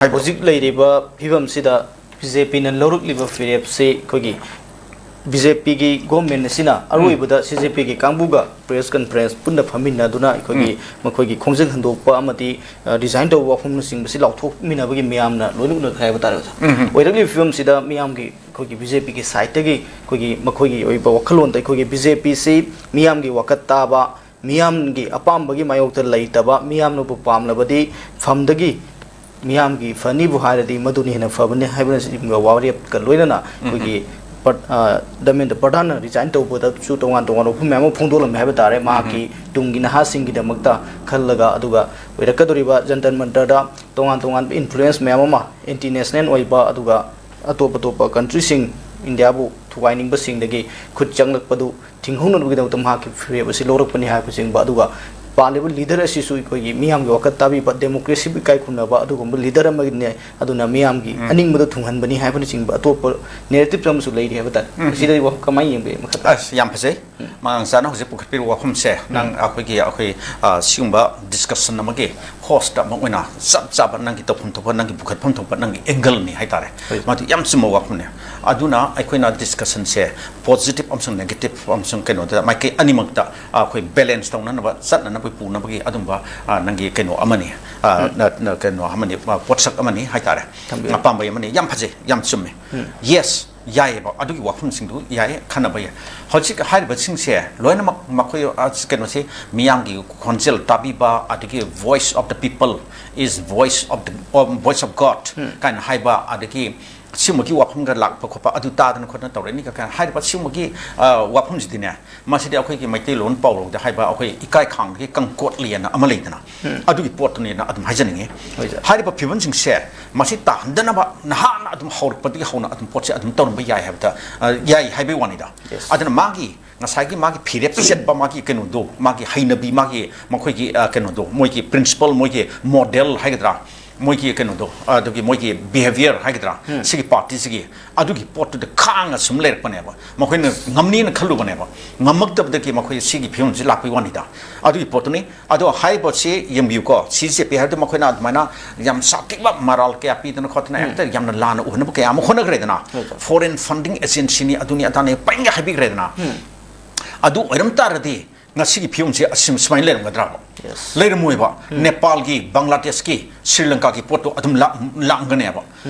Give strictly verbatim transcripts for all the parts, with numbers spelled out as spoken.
ꯍꯧꯖꯤꯛ ꯂꯩꯔꯤꯕ ꯐꯤꯕꯝꯁꯤꯗ B J ꯄꯤꯅ ꯂꯧꯔꯛꯂꯤꯕ ꯐꯤꯔꯦꯞꯁꯤ ꯑꯩꯈꯣꯏꯒꯤ ꯕꯤ ꯖꯦ ꯄꯤꯒꯤ ꯒꯣꯔꯃꯦꯟ ꯑꯁꯤꯅ ꯑꯔꯣꯏꯕꯗ ꯁꯤ ꯖꯦ ꯄꯤꯒꯤ ꯀꯥꯡꯕꯨꯒ ꯄ꯭ꯔꯦꯁ ꯀꯟꯐꯔꯦꯟꯁ ꯄꯨꯟꯅ ꯐꯝꯃꯤꯟꯅꯗꯨꯅ ꯑꯩꯈꯣꯏꯒꯤ ꯃꯈꯣꯏꯒꯤ ꯈꯣꯡꯖꯪ ꯍꯟꯗꯣꯛꯄ ꯑꯃꯗꯤ ꯔꯤꯖꯥꯏꯟ ꯇꯧꯕ ꯋꯥꯐꯝꯅꯆꯤꯡꯕꯁꯤ ꯂꯥꯎꯊꯣꯛꯃꯤꯟꯅꯕꯒꯤ ꯃꯌꯥꯝꯅ ꯂꯣꯏꯅ ꯎꯅꯈ꯭ꯔꯦ ꯍꯥꯏꯕ ꯇꯥꯔꯦ ꯑꯣꯖꯥ꯫ ꯑꯣꯏꯔꯛꯂꯤꯕ ꯐꯤꯕꯝꯁꯤꯗ ꯃꯤꯌꯥꯝꯒꯤ ꯑꯩꯈꯣꯏꯒꯤ ꯕꯤ ꯖꯦ ꯄꯤꯒꯤ ꯁꯥꯏꯠꯇꯒꯤ ꯑꯩꯈꯣꯏꯒꯤ ꯃꯈꯣꯏꯒꯤ ꯑꯣꯏꯕ ꯋꯥꯈꯜꯂꯣꯟꯗ ꯑꯩꯈꯣꯏꯒꯤ ꯕꯤ ꯖꯦ ꯄꯤꯁꯤ ꯃꯤꯌꯥꯝꯒꯤ ꯋꯥꯀꯠ ꯇꯥꯕ, ꯃꯤꯌꯥꯝꯒꯤ ꯑꯄꯥꯝꯕꯒꯤ ꯃꯥꯌꯣꯛꯇ ꯂꯩꯇꯕ, ꯃꯤꯌꯥꯝꯅꯕꯨ ꯄꯥꯝꯂꯕꯗꯤ ꯐꯝꯗꯒꯤ ꯃꯤꯌꯥꯝꯒꯤ ꯐꯅꯤꯕꯨ ꯍꯥꯏꯔꯗꯤ ꯃꯗꯨꯅ ꯍꯦꯟꯅ ꯐꯕꯅꯤ ꯍꯥꯏꯕꯅꯆꯤꯡꯕ ꯋꯥꯔꯦꯞꯀ ꯂꯣꯏꯅꯅ ꯑꯩꯈꯣꯏꯒꯤ ꯄ꯭ꯔ-, ꯑ, ꯙꯔꯃꯦꯟꯗ꯭ꯔ ꯄ꯭ꯔꯙꯥꯟꯅ ꯔꯤꯖꯥꯏꯟ ꯇꯧꯕꯗꯁꯨ ꯇꯣꯉꯥꯟ ꯇꯣꯉꯥꯟꯕ ꯋꯥꯐꯝ ꯃꯌꯥꯝ ꯑꯃ ꯐꯣꯡꯗꯣꯛꯂꯝꯃꯦ ꯍꯥꯏꯕ ꯇꯥꯔꯦ꯫ ꯃꯍꯥꯛꯀꯤ ꯇꯨꯡꯒꯤ ꯅꯍꯥꯁꯤꯡꯒꯤꯗꯃꯛꯇ ꯈꯜꯂꯒ, ꯑꯗꯨꯒ ꯑꯣꯏꯔꯛꯀꯗꯧꯔꯤꯕ ꯖꯟꯇꯔ ꯃꯟꯇꯔꯗ ꯇꯣꯉꯥꯟ ꯇꯣꯉꯥꯟꯕ ꯏꯟꯐ꯭ꯂꯨꯌꯦꯟꯁ ꯃꯌꯥꯝ ꯑꯃ ꯑꯦꯟꯇꯤ ꯅꯦꯁꯅꯦꯜ ꯑꯣꯏꯕ, ꯑꯗꯨꯒ ꯑꯇꯣꯞ ꯑꯇꯣꯞꯄ ꯀꯟꯇ꯭ꯔꯤꯁꯤꯡ ꯏꯟꯗꯤꯌꯥꯕꯨ ꯊꯨꯒꯥꯏꯅꯤꯡꯕꯁꯤꯡꯗꯒꯤ ꯈꯨꯠ ꯆꯪꯂꯛꯄꯗꯨ ꯊꯤꯡꯍꯧꯅꯕꯒꯤꯗꯃꯛꯇ ꯃꯍꯥꯛꯀꯤ ꯐꯤꯔꯦꯞ ꯑꯁꯤ ꯂꯧꯔꯛꯄꯅꯤ ꯍꯥꯏꯕꯅꯆꯤꯡꯕ, ꯑꯗꯨꯒ ꯄꯥꯜꯂꯤꯕ ꯂꯤꯗꯔ ꯑꯁꯤꯁꯨ ꯑꯩꯈꯣꯏꯒꯤ ꯃꯤꯌꯥꯝꯒꯤ ꯋꯥꯈꯜ ꯇꯥꯕꯤꯕ, ꯗꯦꯃꯣꯀ꯭ꯔꯦꯁꯤꯕꯨ ꯏꯀꯥꯏ ꯈꯨꯝꯅꯕ ꯑꯗꯨꯒꯨꯝꯕ ꯂꯤꯗꯔ ꯑꯃꯅꯤ꯫ ꯑꯗꯨꯅ ꯃꯤꯌꯥꯝꯒꯤ ꯑꯅꯤꯡꯕꯗ ꯊꯨꯡꯍꯟꯕꯅꯤ ꯍꯥꯏꯕꯅꯆꯤꯡꯕ ꯑꯇꯣꯞꯄ ꯅꯦꯔꯦꯇꯤꯞ ꯑꯃꯁꯨ ꯂꯩꯔꯤ ꯍꯥꯏꯕ ꯇꯥꯔꯦ꯫ ꯃꯁꯤꯗ ꯋꯥ-, ꯀꯃꯥꯏꯅ ꯌꯦꯡꯕꯤ ꯃꯈꯥ ꯇꯥꯅ? ꯑꯁ, ꯌꯥꯝ ꯐꯖꯩ꯫ ꯃꯉꯥꯡ ꯆꯥꯅ ꯍꯧꯖꯤꯛ ꯄꯨꯈꯠꯄꯤꯔꯤꯕ ꯋꯥꯐꯝꯁꯦ, ꯅꯪ ꯑꯩꯈꯣꯏꯒꯤ, ꯑꯩꯈꯣꯏ, ꯑ, ꯁꯤꯒꯨꯝꯕ ꯗꯤꯁꯀꯁꯟ ꯑꯃꯒꯤ ꯍꯣꯁ ꯑꯃ ꯑꯣꯏꯅ ꯆꯞ ꯆꯥꯕ ꯅꯪꯒꯤ ꯇꯧꯐꯝ ꯊꯣꯛꯄ, ꯅꯪꯒꯤ ꯄꯨꯈꯠꯐꯝ ꯊꯣꯛꯄ, ꯅꯪꯒꯤ ꯑꯦꯡꯒꯜꯅꯤ ꯍꯥꯏꯇꯥꯔꯦ꯫ ꯃꯗꯨ ꯌꯥꯝ ꯆꯨꯝꯕ ꯋꯥꯐꯝꯅꯦ꯫ ꯑꯗꯨꯅ ꯑꯩꯈꯣꯏꯅ ꯗꯤꯁꯀꯁꯟꯁꯦ ꯄꯣꯖꯤꯇꯤꯚ ꯑꯃꯁꯨꯡ ꯅꯦꯒꯦꯇꯤꯚ ꯑꯃꯁꯨꯡ ꯀꯩꯅꯣꯗ ꯃꯥꯏꯀꯩ ꯑꯅꯤꯃꯛꯇ ꯑꯩꯈꯣꯏ ꯕꯦꯂꯦꯟꯁ ꯇꯧꯅꯅꯕ, ꯆꯠꯅꯅꯕ ꯄꯨꯅꯕꯒꯤ ꯑꯗꯨꯝꯕ, ꯑ, ꯅꯪꯒꯤ ꯀꯩꯅꯣ ꯑꯃꯅꯤ, ꯑ, ꯅ-, ꯅ-, ꯀꯩꯅꯣ ꯑꯃꯅꯤ, ꯑ, ꯄꯣꯠꯁꯛ ꯑꯃꯅꯤ ꯍꯥꯏꯇꯥꯔꯦ꯫ ꯊꯝꯕꯤꯌꯨ꯫ ꯑꯄꯥꯝꯕ ꯑꯃꯅꯤ꯫ ꯌꯥꯝ ꯐꯖꯩ, ꯌꯥꯝ ꯆꯨꯝꯃꯦ꯫ ꯌꯦꯁ, ꯌꯥꯏꯑꯕ, ꯑꯗꯨꯒꯤ ꯋꯥꯐꯝꯁꯤꯡꯗꯨ ꯌꯥꯏ, ꯈꯟꯅꯕ ꯌꯥꯏ꯫ ꯍꯧꯖꯤꯛ ꯍꯥꯏꯔꯤꯕꯁꯤꯡꯁꯦ ꯂꯣꯏꯅꯃꯛ ꯃꯈꯣꯏ, ꯑ, ꯀꯩꯅꯣꯁꯤ ꯃꯤꯌꯥꯝꯒꯤ ꯈꯣꯟꯖꯦꯜ ꯇꯥꯕꯤꯕ, ꯑꯗꯒꯤ voice of the people is voice of the, voice of God ꯀꯥꯏꯅ ꯍꯥꯏꯕ, ꯑꯗꯒꯤ ꯁꯤꯒꯨꯝꯕꯒꯤ ꯋꯥꯐꯝꯒ ꯂꯥꯛꯄ ꯈꯣꯠꯄ ꯑꯗꯨ ꯇꯥꯗꯅ ꯈꯣꯠꯇꯅ ꯇꯧꯔꯛꯏꯅꯤ ꯀꯥꯏꯅ ꯍꯥꯏꯔꯤꯕ ꯁꯤꯒꯨꯝꯕꯒꯤ, ꯑ, ꯋꯥꯐꯝꯁꯤꯗꯤꯅꯦ, ꯃꯁꯤꯗꯤ ꯑꯩꯈꯣꯏꯒꯤ ꯃꯩꯇꯩꯂꯣꯟ ꯄꯥꯎꯔꯧꯗ ꯍꯥꯏꯕ ꯑꯩꯈꯣꯏ ꯏꯀꯥꯏ ꯈꯥꯡꯕꯒꯤ ꯀꯪꯀꯣꯠꯂꯤ ꯑꯅ ꯑꯃ ꯂꯩꯗꯅ, ꯎꯝ꯫ ꯑꯗꯨꯒꯤ ꯄꯣꯠꯇꯨꯅꯦꯅ ꯑꯗꯨꯝ ꯍꯥꯏꯖꯅꯤꯡꯉꯤ꯫ ꯍꯣꯏ, ꯁꯥꯔ꯫ ꯍꯥꯏꯔꯤꯕ ꯐꯤꯕꯝꯁꯤꯡꯁꯦ ꯃꯁꯤ ꯇꯥꯍꯟꯗꯅꯕ ꯅꯍꯥꯟꯅ ꯑꯗꯨꯝ ꯍꯧꯔꯛꯄꯗꯒꯤ ꯍꯧꯅ ꯑꯗꯨꯝ ꯄꯣꯠꯁꯦ ꯑꯗꯨꯝ ꯇꯧꯔꯝꯕ ꯌꯥꯏ ꯍꯥꯏꯕꯗ, ꯑ, ꯌꯥꯏ ꯍꯥꯏꯕꯒꯤ ꯋꯥꯅꯤꯗ꯫ Yes꯫ ꯑꯗꯨꯅ ꯃꯥꯒꯤ ꯉꯁꯥꯏꯒꯤ ꯃꯥꯒꯤ ꯐꯤꯔꯦꯞ ꯆꯠꯄ ꯃꯥꯒꯤ ꯀꯩꯅꯣꯗꯣ, ꯃꯥꯒꯤ ꯍꯩꯅꯕꯤ, ꯃꯥꯒꯤ ꯃꯈꯣꯏꯒꯤ, ꯑ, ꯀꯩꯅꯣꯗꯣ, ꯃꯣꯏꯒꯤ ꯄ꯭ꯔꯤꯟꯁꯤꯄꯜ, ꯃꯣꯏꯒꯤ ꯃꯣꯗꯦꯜ ꯍꯥꯏꯒꯗ꯭ꯔꯥ, ꯃꯣꯏꯒꯤ ꯀꯩꯅꯣꯗꯣ, ꯑꯗꯨꯒꯤ ꯃꯣꯏꯒꯤ ꯕꯤꯍꯦꯕꯤꯌꯔ ꯍꯥꯏꯒꯗ꯭ꯔꯥ, ꯁꯤꯒꯤ ꯄꯥꯔꯇꯤꯁꯤꯒꯤ, ꯑꯗꯨꯒꯤ ꯄꯣꯠꯇꯨꯗ ꯈꯥꯡꯉ ꯁꯨꯝ ꯂꯩꯔꯛꯄꯅꯦꯕ꯫ ꯃꯈꯣꯏꯅ ꯉꯝꯅꯤꯅ ꯈꯜꯂꯨꯕꯅꯦꯕ, ꯉꯝꯃꯛꯇꯕꯗꯒꯤ ꯃꯈꯣꯏ ꯁꯤꯒꯤ ꯐꯤꯕꯝꯁꯤ ꯂꯥꯛꯄꯒꯤ ꯋꯥꯅꯤꯗ꯫ ꯑꯗꯨꯒꯤ ꯄꯣꯠꯇꯨꯅꯤ꯫ ꯑꯗꯣ ꯍꯥꯏꯔꯤꯕꯁꯤ ꯌꯦꯡꯕꯤꯌꯨꯀꯣ, ꯁꯤ ꯖꯦ ꯄꯤ ꯍꯥꯏꯕꯗꯤ ꯃꯈꯣꯏꯅ ꯑꯗꯨꯃꯥꯏꯅ ꯌꯥꯝ ꯁꯥꯊꯤꯕ ꯃꯔꯥꯜ ꯀꯌꯥ ꯄꯤꯗꯅ ꯈꯣꯠꯇꯅ ꯍꯦꯛꯇ ꯌꯥꯝꯅ ꯂꯥꯟꯅ ꯎꯍꯟꯅꯕ ꯀꯌꯥ ꯑꯃ ꯍꯣꯠꯅꯈ꯭ꯔꯦꯗꯅ꯫ ꯐꯣꯔꯦꯟ ꯐꯟꯗꯤꯡ ꯑꯦꯖꯦꯟꯁꯤꯅꯤ, ꯑꯗꯨꯅꯤ ꯑꯗꯥꯅꯤ ꯄꯔꯤꯡꯒ ꯍꯥꯏꯕꯤꯈ꯭ꯔꯦꯗꯅ꯫ ꯑꯗꯨ ꯑꯣꯏꯔꯝ ꯇꯥꯔꯗꯤ ꯉꯁꯤꯒꯤ ꯐꯤꯕꯝꯁꯦ ꯑꯁꯤ ꯁꯨꯃꯥꯏꯅ ꯂꯩꯔꯝꯒꯗ꯭ꯔꯥꯕ? ꯂꯩꯔꯝꯃꯣꯏꯕ꯫ ꯅꯦꯄꯥꯜꯒꯤ, ꯕꯪꯒ꯭ꯂꯥꯗꯦꯁꯀꯤ, ꯁ꯭ꯔꯤ ꯂꯪꯀꯥꯒꯤ ꯄꯣꯠꯇꯣ ꯑꯗꯨꯝ ꯂꯥꯛ-, ꯂꯥꯛꯑꯝꯒꯅꯦꯕ꯫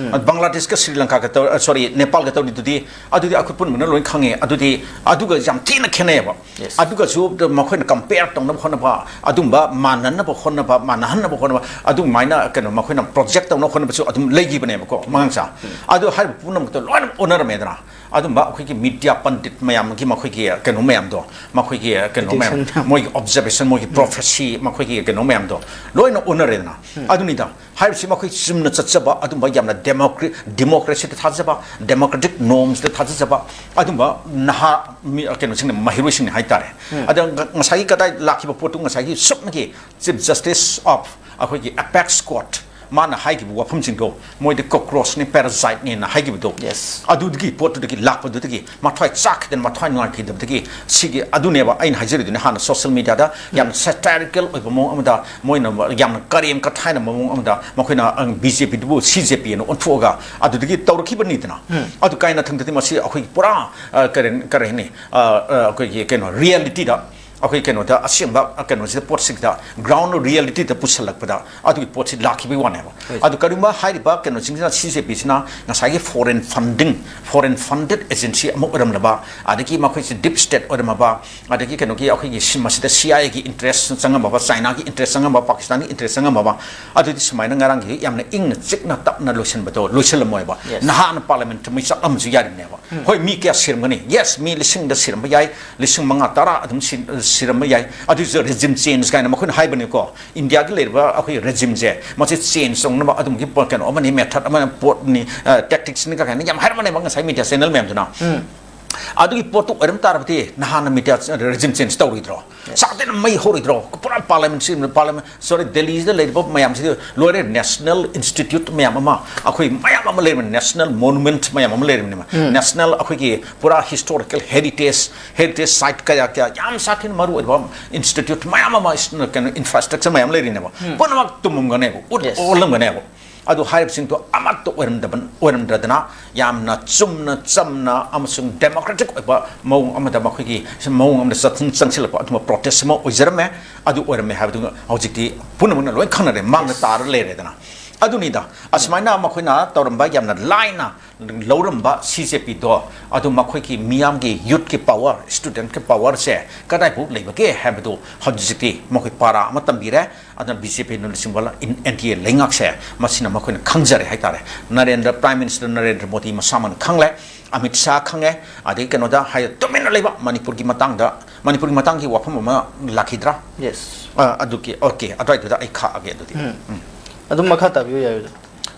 ꯕꯪꯒ꯭ꯂꯥꯗꯦꯁꯀ ꯁ꯭ꯔꯤ ꯂꯪꯀꯥꯒ ꯇꯧ-, ꯑ, ꯁꯣꯔꯤ, ꯅꯦꯄꯥꯜꯒ ꯇꯧꯔꯤꯗꯨꯗꯤ, ꯑꯗꯨꯗꯤ ꯑꯩꯈꯣꯏ ꯄꯨꯝꯅꯃꯛꯅ ꯂꯣꯏ ꯈꯪꯉꯦ꯫ ꯑꯗꯨꯗꯤ ꯑꯗꯨꯒ ꯌꯥꯝ ꯊꯤꯅ ꯈꯦꯠꯅꯩꯌꯦꯕ꯫ ꯑꯗꯨꯒꯁꯨ ꯃꯈꯣꯏꯅ ꯀꯝꯄꯦꯌꯔ ꯇꯧꯅꯕ ꯍꯣꯠꯅꯕ, ꯑꯗꯨꯝꯕ ꯃꯥꯟꯅꯅꯕ ꯍꯣꯠꯅꯕ, ꯃꯥꯟꯅꯍꯟꯅꯕ ꯍꯣꯠꯅꯕ, ꯑꯗꯨꯃꯥꯏꯅ ꯀꯩꯅꯣ ꯃꯈꯣꯏꯅ ꯄ꯭ꯔꯣꯖꯦꯛ ꯇꯧꯅꯕ ꯍꯣꯠꯅꯕꯁꯨ ꯑꯗꯨꯝ ꯂꯩꯈꯤꯕꯅꯦꯕꯀꯣ, ꯃꯉꯥꯡꯁꯥ꯫ ꯑꯗꯨ ꯍꯥꯏꯔꯤꯕ ꯄꯨꯝꯅꯃꯛꯇꯣ ꯂꯣꯏꯅ ꯑꯣꯟꯅꯔꯝꯃꯦꯗꯅ꯫ ꯑꯗꯨꯝꯕ ꯑꯩꯈꯣꯏꯒꯤ ꯃꯤꯗꯤꯌꯥ ꯄꯟꯗꯤꯠ ꯃꯌꯥꯝꯒꯤ ꯃꯈꯣꯏꯒꯤ ꯀꯩꯅꯣ ꯃꯌꯥꯝꯗꯣ, ꯃꯈꯣꯏꯒꯤ ꯀꯩꯅꯣ ꯃꯌꯥꯝ, ꯃꯣꯏꯒꯤ ꯑꯣꯕꯖꯔꯕꯦꯁꯟ, ꯃꯣꯏꯒꯤ ꯄ꯭ꯔꯣꯐꯦꯁꯤ, ꯃꯈꯣꯏꯒꯤ ꯀꯩꯅꯣ ꯃꯌꯥꯝꯗꯣ ꯂꯣꯏꯅ ꯑꯣꯟꯅꯔꯦꯗꯅ꯫ ꯑꯗꯨꯅꯤꯗ ꯍꯥꯏꯔꯤꯕꯁꯤ ꯃꯈꯣꯏ ꯆꯨꯝꯅ ꯆꯠꯆꯕ, ꯑꯗꯨꯝꯕ ꯌꯥꯝꯅ ꯗꯦꯃꯣꯀ꯭ꯔꯦ-, ꯗꯦꯃꯣꯀ꯭ꯔꯦꯁꯤꯗ ꯊꯥꯖꯕ, ꯗꯦꯃꯣꯀ꯭ꯔꯦꯇꯤꯛ ꯅꯣꯔꯝꯁꯇ ꯊꯥꯖꯖꯕ ꯑꯗꯨꯝꯕ ꯅꯍꯥ ꯃꯤ, ꯀꯩꯅꯣꯁꯤꯡꯅ, ꯃꯍꯩꯔꯣꯏꯁꯤꯡꯅ ꯍꯥꯏꯇꯥꯔꯦ꯫ ꯑꯗ ꯉ-, ꯉꯁꯥꯏꯒꯤ ꯀꯗꯥꯏ ꯂꯥꯛꯈꯤꯕ ꯄꯣꯠꯇꯨ, ꯉꯁꯥꯏꯒꯤ ꯁꯨꯞꯅꯒꯤ ꯆꯤꯐ ꯖꯁꯇꯤꯁ ꯑꯣꯐ ꯑꯩꯈꯣꯏꯒꯤ ꯑꯦꯄꯦꯛꯁ ꯀꯣꯔꯠ, ꯃꯥꯅ ꯍꯥꯏꯈꯤꯕ ꯋꯥꯐꯝꯁꯤꯡꯗꯣ, ꯃꯣꯏꯗꯤ ꯀꯣꯀ꯭ꯔꯣꯁꯅꯤ, ꯄꯦꯔꯥꯖꯥꯏꯠꯅꯦꯅ ꯍꯥꯏꯈꯤꯕꯗꯣ, ꯑꯗꯨꯒꯤ ꯄꯣꯠꯇꯨꯗꯒꯤ ꯂꯥꯛꯄꯗꯨꯗꯒꯤ ꯃꯊ꯭ꯋꯥꯏ ꯆꯥꯛꯈꯤꯗꯅ, ꯃꯊ꯭ꯋꯥꯏ ꯅꯨꯡꯉꯥꯏꯈꯤꯗꯕꯗꯒꯤ ꯁꯤꯒꯤ, ꯑꯗꯨꯅꯦꯕ ꯑꯩꯅ ꯍꯥꯏꯖꯔꯤꯗꯨꯅꯦ, ꯍꯥꯟꯅ ꯁꯣꯁꯤꯌꯦꯜ ꯃꯤꯗꯤꯌꯥꯗ ꯌꯥꯝꯅ ꯁꯦꯇꯥꯏꯔꯤꯀꯦꯜ ꯑꯣꯏꯕ ꯃꯑꯣꯡ ꯑꯃꯗ, ꯃꯣꯏꯅ ꯌꯥꯝꯅ ꯀꯔꯦꯝ ꯀꯊꯥꯏꯅ ꯃꯑꯣꯡ ꯑꯃꯗ ꯃꯈꯣꯏꯅ, ꯑ, ꯕꯤ ꯖꯦ ꯄꯤꯗꯨꯕꯨ ꯁꯤ ꯖꯦ ꯄꯤ ꯑꯅ ꯑꯣꯟꯊꯣꯛꯑꯒ ꯑꯗꯨꯗꯒꯤ ꯇꯧꯔꯛꯈꯤꯕꯅꯤꯗꯅ꯫ ꯑꯗꯨ ꯀꯥꯏꯅ ꯊꯪꯗꯗꯤ ꯃꯁꯤ ꯑꯩꯈꯣꯏꯒꯤ ꯄꯨꯔꯥ, ꯑ, ꯀꯔꯤ, ꯀꯔꯤ ꯍꯥꯏꯅꯤ, ꯑ, ꯑ, ꯑꯩꯈꯣꯏꯒꯤ ꯀꯩꯅꯣ, ꯔꯤꯌꯦꯂꯤꯇꯤꯗ, ꯑꯩꯈꯣꯏ ꯀꯩꯅꯣꯗ, ꯑꯁꯦꯡꯕ ꯀꯩꯅꯣꯁꯤꯗ, ꯄꯣꯠꯁꯤꯗ, ꯒ꯭ꯔꯥꯎꯟ ꯔꯤꯌꯦꯂꯤꯇꯤꯗ ꯄꯨꯁꯜꯂꯛꯄꯗ ꯑꯗꯨꯒꯤ ꯄꯣꯠꯁꯤ ꯂꯥꯛꯈꯤꯕꯒꯤ ꯋꯥꯅꯦꯕ꯫ ꯑꯗꯨ ꯀꯔꯤꯒꯨꯝꯕ ꯍꯥꯏꯔꯤꯕ ꯀꯩꯅꯣꯁꯤꯡꯁꯤꯅ, ꯁꯤ ꯖꯦ ꯄꯤꯁꯤꯅ ꯉꯁꯥꯏꯒꯤ ꯐꯣꯔꯦꯟ ꯐꯟꯗꯤꯡ, ꯐꯣꯔꯦꯟ ꯐꯟꯗꯦꯗ ꯑꯦꯖꯦꯟꯁꯤ ꯑꯃ ꯑꯣꯏꯔꯝꯂꯕ, ꯑꯗꯒꯤ ꯃꯈꯣꯏꯁꯤ ꯗꯤꯞ ꯁ꯭ꯇꯦꯠ ꯑꯣꯏꯔꯝꯃꯕ, ꯑꯗꯒꯤ ꯀꯩꯅꯣꯒꯤ ꯑꯩꯈꯣꯏꯒꯤ ꯁꯤ-, ꯃꯁꯤꯗ ꯁꯤ ꯑꯥꯏ ꯑꯦꯒꯤ ꯏꯟꯇꯔꯦꯁ ꯆꯪꯉꯝꯃꯕ, ꯆꯥꯏꯅꯥꯒꯤ ꯏꯟꯇꯔꯦꯁ ꯆꯪꯉꯝꯕ, ꯄꯥꯀꯤꯁꯇꯥꯟꯒꯤ ꯏꯟꯇꯔꯦꯁ ꯆꯪꯉꯝꯃꯕ, ꯑꯗꯨꯗꯤ ꯁꯨꯃꯥꯏꯅ ꯉꯔꯥꯡꯒꯤ ꯌꯥꯝꯅ ꯏꯪꯅ ꯆꯤꯛꯅ ꯇꯞꯅ ꯂꯣꯏꯁꯤꯟꯕꯗꯣ ꯂꯣꯏꯁꯤꯜꯂꯝꯃꯣꯏꯕ꯫ ꯅꯍꯥꯛꯅ ꯄꯥꯔꯂꯤꯌꯥꯃꯦꯟꯠꯇ ꯃꯩ ꯆꯥꯛꯂꯝꯕꯁꯨ ꯌꯥꯔꯤꯕꯅꯦꯕ꯫ ꯍꯣꯏ, ꯃꯤ ꯀꯌꯥ ꯁꯤꯔꯝꯒꯅꯤ? ꯌꯦꯁ, ꯃꯤ ꯂꯤꯁꯤꯡꯗ ꯁꯤꯔꯝꯕ ꯌꯥꯏ, ꯂꯤꯁꯤꯡ ꯃꯉꯥ, ꯇꯔꯥ ꯑꯗꯨꯝ ꯁꯤ-, ꯁꯤꯔꯝꯕ ꯌꯥꯏ꯫ ꯑꯗꯨꯁꯨ ꯔꯦꯖꯤꯝ ꯆꯦꯟꯖ ꯀꯥꯏꯅ ꯃꯈꯣꯏꯅ ꯍꯥꯏꯕꯅꯤꯀꯣ꯫ ꯏꯟꯗꯤꯌꯥꯒꯤ ꯂꯩꯔꯤꯕ ꯑꯩꯈꯣꯏ ꯔꯦꯖꯤꯝꯁꯦ, ꯃꯁꯤ ꯆꯦꯟꯖ ꯇꯧꯅꯕ ꯑꯗꯨꯝꯒꯤ ꯄꯣ-, ꯀꯩꯅꯣ ꯑꯃꯅꯤ, ꯃꯦꯊꯗ ꯑꯃꯅꯤ, ꯄꯣꯠꯅꯤ, ꯑ, ꯇꯦꯛꯇꯤꯛꯁꯅꯤ ꯀꯥꯏꯅ ꯌꯥꯝ ꯍꯥꯏꯔꯝꯕꯅꯦꯕ ꯉꯁꯥꯏ ꯃꯤꯗꯤꯌꯥ ꯆꯦꯅꯦꯜ ꯃꯌꯥꯝꯗꯨꯅ꯫ ꯑꯗꯨꯒꯤ ꯄꯣꯠꯇꯨ ꯑꯣꯏꯔꯝ ꯇꯥꯔꯕꯗꯤ ꯅꯍꯥꯟꯅ ꯃꯤꯗꯤꯌꯥ ꯔꯦꯖꯤꯝ ꯆꯦꯟꯖ ꯇꯧꯔꯣꯏꯗ꯭ꯔꯣ? ꯁꯥꯊꯤꯅ ꯃꯩ ꯍꯧꯔꯣꯏꯗ꯭ꯔꯣ? ꯄꯨꯔꯥ ꯄꯥꯔꯂꯤꯌꯥꯃꯦꯟꯁꯤ, ꯄꯥꯔꯂꯤꯌꯥꯃꯦꯟ, ꯁꯣꯔꯤ, ꯗꯦꯜꯂꯤꯗ ꯂꯩꯔꯤꯕ ꯃꯌꯥꯝꯁꯤꯗꯤ ꯂꯣꯏꯔꯦ꯫ ꯅꯦꯁꯅꯦꯜ ꯏꯟꯁꯇꯤꯇ꯭ꯌꯨꯠ ꯃꯌꯥꯝ ꯑꯃ, ꯑꯩꯈꯣꯏ ꯃꯌꯥꯝ ꯑꯃ ꯂꯩꯔꯤꯕꯅꯤ, ꯅꯦꯁꯅꯦꯜ ꯃꯣꯅꯨꯃꯦꯟꯠ ꯃꯌꯥꯝ ꯑꯃ ꯂꯩꯔꯤꯕꯅꯦꯕ꯫ ꯅꯦꯁꯅꯦꯜ ꯑꯩꯈꯣꯏꯒꯤ ꯄꯨꯔꯥ ꯍꯤꯁꯇꯣꯔꯤꯀꯦꯜ ꯍꯦꯔꯤꯇꯦꯖ, ꯍꯦꯔꯤꯇꯦꯖ ꯁꯥꯏꯠ ꯀꯌꯥ ꯀꯌꯥ ꯌꯥꯝ ꯁꯥꯊꯤꯅ ꯃꯔꯨ ꯑꯣꯏꯕ ꯏꯟꯁꯇꯤꯇ꯭ꯌꯨꯠ ꯃꯌꯥꯝ ꯑꯃ, ꯀꯩꯅꯣ, ꯏꯟꯐ꯭ꯔꯥꯁ꯭ꯇ꯭ꯔꯛꯆꯔ ꯃꯌꯥꯝ ꯂꯩꯔꯤꯅꯦꯕ꯫ ꯄꯨꯝꯅꯃꯛ ꯇꯨꯝꯃꯝꯒꯅꯦꯕ, ꯎꯠ Yes. ꯑꯣꯜꯂꯝꯒꯅꯦꯕ꯫ ꯑꯗꯨ ꯍꯥꯏꯔꯤꯕꯁꯤꯡꯗꯣ ꯑꯃꯠꯇ ꯑꯣꯏꯔꯝꯗꯕ, ꯑꯣꯏꯔꯝꯗ꯭ꯔꯗꯅ ꯌꯥꯝꯅ ꯆꯨꯝꯅ ꯆꯝꯅ ꯑꯃꯁꯨꯡ ꯗꯦꯃꯣꯀ꯭ꯔꯦꯇꯤꯛ ꯑꯣꯏꯕ ꯃꯑꯣꯡ ꯑꯃꯗ ꯃꯈꯣꯏꯒꯤ ꯃꯑꯣꯡ ꯑꯃꯗ ꯆꯪꯁꯤꯜꯂꯛꯄ ꯑꯗꯨꯒꯨꯝꯕ ꯄ꯭ꯔꯣꯇꯦꯁ ꯑꯃ ꯑꯣꯏꯖꯔꯝꯃꯦ꯫ ꯑꯗꯨ ꯑꯣꯏꯔꯝꯃꯦ ꯍꯥꯏꯕꯗꯨ ꯍꯧꯖꯤꯛꯇꯤ ꯄꯨꯝꯅꯃꯛꯅ ꯂꯣꯏ ꯈꯪꯅꯔꯦ, ꯃꯥꯡꯗ Yes. ꯇꯥꯔ ꯂꯩꯔꯦꯗꯅ꯫ ꯑꯗꯨꯅꯤꯗ, ꯑꯁꯨꯃꯥꯏꯅ ꯃꯈꯣꯏꯅ ꯇꯧꯔꯝꯕ, ꯌꯥꯝꯅ ꯂꯥꯏꯅ ꯂꯧꯔꯝꯕ ꯁꯤ ꯖꯦ ꯄꯤꯗꯣ, ꯑꯗꯨ ꯃꯈꯣꯏꯒꯤ ꯃꯤꯌꯥꯝꯒꯤ, ꯌꯨꯠꯀꯤ ꯄꯥꯋꯔ, ꯁ꯭ꯇꯨꯗꯦꯟꯠꯀꯤ ꯄꯥꯋꯔꯁꯦ ꯀꯗꯥꯏꯐꯥꯎ ꯂꯩꯕꯒꯦ ꯍꯥꯏꯕꯗꯨ ꯍꯧꯖꯤꯛꯇꯤ ꯃꯈꯣꯏ ꯄꯥꯔꯥ ꯑꯃ ꯇꯝꯕꯤꯔꯦ꯫ ꯑꯗꯨꯅ ꯕꯤ ꯖꯦ ꯄꯤꯅ ꯂꯨꯆꯤꯡꯕ ꯏꯟ-, ꯑꯦꯟ ꯗꯤ ꯑꯦ ꯂꯩꯉꯥꯛꯁꯦ, ꯃꯁꯤꯅ ꯃꯈꯣꯏꯅ ꯈꯪꯖꯔꯦ ꯍꯥꯏꯇꯥꯔꯦ꯫ ꯅꯔꯦꯟꯗ꯭ꯔ, ꯄ꯭ꯔꯥꯏꯝ ꯃꯤꯅꯤꯁꯇꯔ ꯅꯔꯦꯟꯗ꯭ꯔ ꯃꯣꯗꯤ ꯃꯁꯥꯃꯛꯅ ꯈꯪꯂꯦ, ꯑꯃꯤꯠ ꯁꯥꯍ ꯈꯪꯉꯦ, ꯑꯗꯒꯤ ꯀꯩꯅꯣꯗ ꯍꯥꯏ, ꯇꯨꯃꯤꯟꯅ ꯂꯩꯕ, ꯃꯅꯤꯄꯨꯔꯒꯤ ꯃꯇꯥꯡꯗ, ꯃꯅꯤꯄꯨꯔꯒꯤ ꯃꯇꯥꯡꯒꯤ ꯋꯥꯐꯝ ꯑꯃ ꯂꯥꯛꯈꯤꯗ꯭ꯔꯥ? Yes. ꯑ, ꯑꯗꯨꯒꯤ, ꯑꯣꯀꯦ, ꯑꯗꯨꯋꯥꯏꯗꯨꯗ ꯑꯩ ꯈꯥꯛꯑꯒꯦ ꯑꯗꯨꯗꯤ꯫ ꯎꯝ꯫ ꯎꯝ꯫ ꯑꯗꯨꯝ ꯃꯈꯥ ꯇꯥꯕꯤꯌꯨ ꯌꯥꯏ ꯑꯣꯖꯥ꯫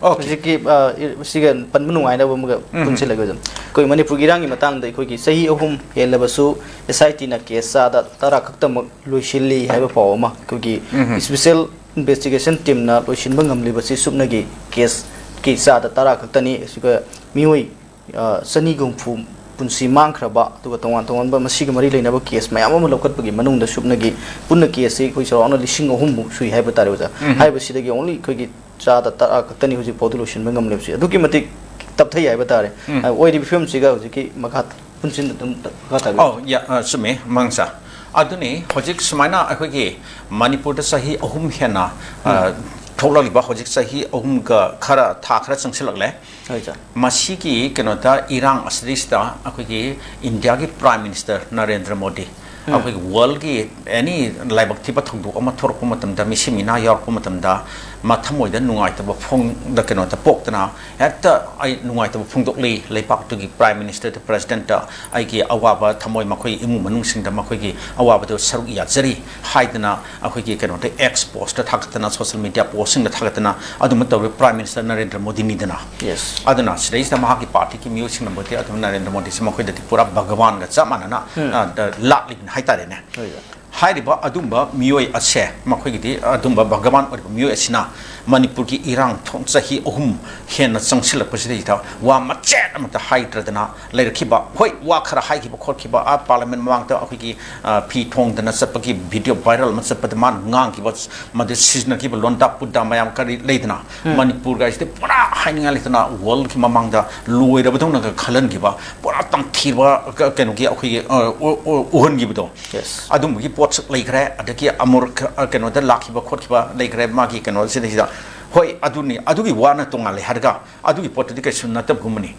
ꯑꯣꯀꯦ꯫ ꯍꯧꯖꯤꯛꯀꯤ, ꯑ, ꯏ-, ꯁꯤꯒ ꯄꯟꯕ ꯅꯨꯡꯉꯥꯏꯅꯕ ꯑꯃꯒ ꯎꯝ꯫ ꯄꯨꯟꯁꯤꯜꯂꯒ ꯑꯗꯨꯝ, ꯑꯩꯈꯣꯏ ꯃꯅꯤꯄꯨꯔꯒꯤ ꯏꯔꯥꯡꯒꯤ ꯃꯇꯥꯡꯗ ꯑꯩꯈꯣꯏꯒꯤ ꯆꯍꯤ ꯑꯍꯨꯝ ꯍꯦꯜꯂꯕꯁꯨ ꯑꯦꯁ ꯑꯥꯏ ꯇꯤꯅ ꯀꯦꯁ ꯆꯥꯗ ꯇꯔꯥ ꯈꯛꯇꯃꯛ ꯂꯣꯏꯁꯤꯜꯂꯤ ꯍꯥꯏꯕ ꯄꯥꯎ ꯑꯃ, ꯑꯩꯈꯣꯏꯒꯤ ꯎꯝ꯫ ꯏꯁꯄꯤꯁꯦꯜ ꯏꯟꯚꯦꯁꯇꯤꯒꯦꯁꯟ ꯇꯤꯝꯅ ꯂꯣꯏꯁꯤꯟꯕ ꯉꯝꯂꯤꯕꯁꯤ ꯁꯨꯞꯅꯒꯤ ꯀꯦꯁꯀꯤ ꯆꯥꯗ ꯇꯔꯥ ꯈꯛꯇꯅꯤ꯫ ꯑꯁꯤꯒ ꯃꯤꯑꯣꯏ, ꯑ, ꯆꯅꯤꯒ ꯍꯨꯝꯐꯨ ꯄꯨꯟꯁꯤ ꯃꯥꯡꯈ꯭ꯔꯕ, ꯑꯗꯨꯒ ꯇꯣꯉꯥꯟ ꯇꯣꯉꯥꯟꯕ ꯃꯁꯤꯒ ꯃꯔꯤ ꯂꯩꯅꯕ ꯀꯦꯁ ꯃꯌꯥꯝ ꯑꯃ ꯂꯧꯈꯠꯄꯒꯤ ꯃꯅꯨꯡꯗ ꯁꯨꯞꯅꯒꯤ ꯄꯨꯟꯅ ꯀꯦꯁꯁꯤ ꯑꯩꯈꯣꯏ ꯆꯥꯎꯔꯥꯛꯅ ꯂꯤꯁꯤꯡ ꯑꯍꯨꯝꯃꯨꯛ ꯁꯨꯏ ꯍꯥꯏꯕ ꯇꯥꯔꯦ, ꯑꯣꯖꯥ꯫ ꯎꯝ꯫ ꯍꯥꯏꯔꯤꯕꯁꯤꯗꯒꯤ only ꯑꯩꯈꯣꯏꯒꯤ ꯆꯥꯗ ꯇꯔꯥ ꯈꯛꯇꯅꯤ ꯍꯧꯖꯤꯛ ꯐꯥꯎꯗ ꯂꯣꯏꯁꯤꯟꯕ ꯉꯝꯂꯤꯕꯁꯤ꯫ ꯑꯗꯨꯛꯀꯤ ꯃꯇꯤꯛ ꯇꯞꯊꯩ ꯍꯥꯏꯕ ꯇꯥꯔꯦ꯫ ꯎꯝ꯫ ꯑ, ꯑꯣꯏꯔꯤꯕ ꯐꯤꯕꯝꯁꯤꯒ ꯍꯧꯖꯤꯛꯀꯤ ꯃꯈꯥ ꯄꯨꯟꯁꯤꯟ ꯑꯗꯨꯝ ꯃꯈꯥ ꯇꯥꯕꯤꯌꯨ꯫ ꯑꯧ, ꯌꯥ-, ꯑ, ꯆꯨꯝꯃꯤ, ꯃꯥꯡꯁꯥ꯫ ꯑꯗꯨꯅꯤ ꯍꯧꯖꯤꯛ ꯁꯨꯃꯥꯏꯅ ꯑꯩꯈꯣꯏꯒꯤ ꯃꯅꯤꯄꯨꯔꯗ ꯆꯍꯤ ꯑꯍꯨꯝ ꯍꯦꯟꯅ, ꯑ, ꯎꯝ꯫ ꯊꯣꯛꯂꯛꯂꯤꯕ ꯍꯧꯖꯤꯛ ꯆꯍꯤ ꯑꯍꯨꯝꯒ ꯈꯔ, ꯊꯥ ꯈꯔ ꯆꯪꯁꯤꯜꯂꯛꯂꯦ꯫ ꯍꯣꯏ, ꯁꯥꯔ꯫ ꯃꯁꯤꯒꯤ ꯀꯩꯅꯣꯗ, ꯏꯔꯥꯡ ꯑꯁꯤꯗꯩꯁꯤꯗ ꯑꯩꯈꯣꯏꯒꯤ ꯏꯟꯗꯤꯌꯥꯒꯤ ꯄ꯭ꯔꯥꯏꯝ ꯃꯤꯅꯤꯁꯇꯔ ꯅꯔꯦꯟꯗ꯭ꯔ ꯃꯣꯗꯤ, ꯎꯝ꯫ ꯑꯩꯈꯣꯏꯒꯤ ꯋꯥꯔꯜꯒꯤ ꯑꯦꯅꯤ ꯂꯥꯏꯕꯛ ꯊꯤꯕ ꯊꯧꯗꯣꯛ ꯑꯃ ꯊꯣꯔꯛꯄ ꯃꯇꯝꯗ, ꯃꯤꯁꯤ ꯃꯤꯅꯥ ꯌꯥꯎꯔꯛꯄ ꯃꯇꯝꯗ, ꯃꯊꯃꯣꯏꯗ ꯅꯨꯡꯉꯥꯏꯇꯕ ꯐꯣꯡꯗ ꯀꯩꯅꯣꯗ ꯄꯣꯛꯇꯅ ꯍꯦꯛꯇ ꯑꯩ ꯅꯨꯡꯉꯥꯏꯇꯕ ꯐꯣꯡꯗꯣꯛꯂꯤ꯫ ꯂꯩꯕꯥꯛꯇꯨꯒꯤ Prime Minister, Presidentꯇ ꯑꯩꯒꯤ ꯑꯋꯥꯕ, ꯊꯃꯣꯏ, ꯃꯈꯣꯏ ꯏꯃꯨꯡ ꯃꯅꯨꯡꯁꯤꯡꯗ ꯃꯈꯣꯏꯒꯤ ꯑꯋꯥꯕꯗꯨ ꯁꯔꯨꯛ ꯌꯥꯖꯔꯤ ꯍꯥꯏꯗꯅ ꯑꯩꯈꯣꯏꯒꯤ ꯀꯩꯅꯣꯗ X postꯇ ꯊꯥꯒꯠꯇꯅ, social media postꯁꯤꯡꯗ ꯊꯥꯒꯠꯇꯅ ꯑꯗꯨꯝꯕ ꯇꯧꯔꯤꯕ Prime Minister ꯅꯔꯦꯟꯗ꯭ꯔ ꯃꯣꯗꯤꯅꯤꯗꯅ꯫ Yes. ꯑꯗꯨꯅ ꯁꯤꯗꯩꯁꯤꯗ ꯃꯍꯥꯛꯀꯤ partyꯒꯤ ꯃꯤꯑꯣꯏꯁꯤꯡꯅꯕꯨꯗꯤ ꯑꯗꯨꯝ ꯅꯔꯦꯟꯗ꯭ꯔ ꯃꯣꯗꯤꯁꯦ ꯃꯈꯣꯏꯗꯗꯤ ꯄꯨꯔꯥ ꯚꯒꯋꯥꯟꯒ ꯆꯞ ꯃꯥꯟꯅꯅ, ꯑ, ꯂꯥꯠꯂꯤꯕꯅꯤ ꯍꯥꯏꯇꯥꯔꯦꯅꯦ꯫ ꯍꯣꯏ꯫ ꯍꯥꯏꯔꯤꯕ ꯑꯗꯨꯝꯕ ꯃꯤꯑꯣꯏ ꯑꯁꯦ, ꯃꯈꯣꯏꯒꯤꯗꯤ ꯑꯗꯨꯝꯕ ꯚꯒꯋꯥꯟ ꯑꯣꯏꯔꯤꯕ ꯃꯤꯑꯣꯏ ꯑꯁꯤꯅ ꯃꯅꯤꯄꯨꯔꯒꯤ ꯏꯔꯥꯡ ꯊꯣꯛ ꯆꯍꯤ ꯑꯍꯨꯝ ꯍꯦꯟꯅ ꯆꯪꯁꯤꯜꯂꯛꯄꯁꯤꯗꯩꯗ ꯋꯥ ꯃꯆꯦꯠ ꯑꯃꯠꯇ ꯍꯥꯏꯗ꯭ꯔꯗꯅ ꯂꯩꯔꯛꯈꯤꯕ, ꯍꯣꯏ, ꯋꯥ ꯈꯔ ꯍꯥꯏꯈꯤꯕ ꯈꯣꯠꯈꯤꯕ, ꯑꯥ, Parliament ꯃꯃꯥꯡꯗ ꯑꯩꯈꯣꯏꯒꯤ, ꯑ, ꯐꯤ ꯊꯣꯡꯗꯅ ꯆꯠꯄꯒꯤ video viral ꯑꯃ ꯆꯠꯄꯗ ꯃꯥꯅ ꯉꯥꯡꯈꯤꯕ, ꯃꯗꯨ ꯁꯤꯖꯤꯟꯅꯈꯤꯕ ꯂꯣꯟꯗꯥ ꯄꯨꯗꯥ ꯃꯌꯥꯝ ꯀꯔꯤ ꯂꯩꯗꯅ, ꯃꯅꯤꯄꯨꯔꯒ ꯑꯁꯤꯗꯤ ꯄꯨꯔꯥ ꯍꯥꯏꯅꯤꯡꯉꯥꯏ ꯂꯩꯇꯅ worldꯒꯤ ꯃꯃꯥꯡꯗ ꯂꯣꯏꯔꯕꯗꯧꯅꯒ ꯈꯜꯍꯟꯈꯤꯕ, ꯄꯨꯔꯥ ꯇꯝꯊꯤꯕ ꯀ-, ꯀꯩꯅꯣꯒꯤ ꯑꯩꯈꯣꯏꯒꯤ, ꯑ, ꯎ-, ꯎ-, ꯎꯍꯟꯈꯤꯕꯗꯣ꯫ Yes. ꯑꯗꯨꯝꯕꯒꯤ ꯄꯣꯠꯁꯨ ꯂꯩꯈ꯭ꯔꯦ꯫ ꯑꯗꯒꯤ ꯑꯃꯨꯔ ꯈ-, ꯑ, ꯀꯩꯅꯣꯗ ꯂꯥꯛꯈꯤꯕ ꯈꯣꯠꯈꯤꯕ ꯂꯩꯈ꯭ꯔꯦ꯫ ꯃꯥꯒꯤ ꯀꯩꯅꯣꯁꯤꯗꯩꯁꯤꯗ, ꯍꯣꯏ, ꯑꯗꯨꯅꯤ, ꯑꯗꯨꯒꯤ ꯋꯥꯅ ꯇꯣꯉꯥꯜꯂꯦ ꯍꯥꯏꯔꯒ ꯑꯗꯨꯒꯤ ꯄꯣꯠꯇꯨꯗꯤ ꯀꯩꯁꯨ ꯅꯠꯇꯕꯒꯨꯝꯕꯅꯤ꯫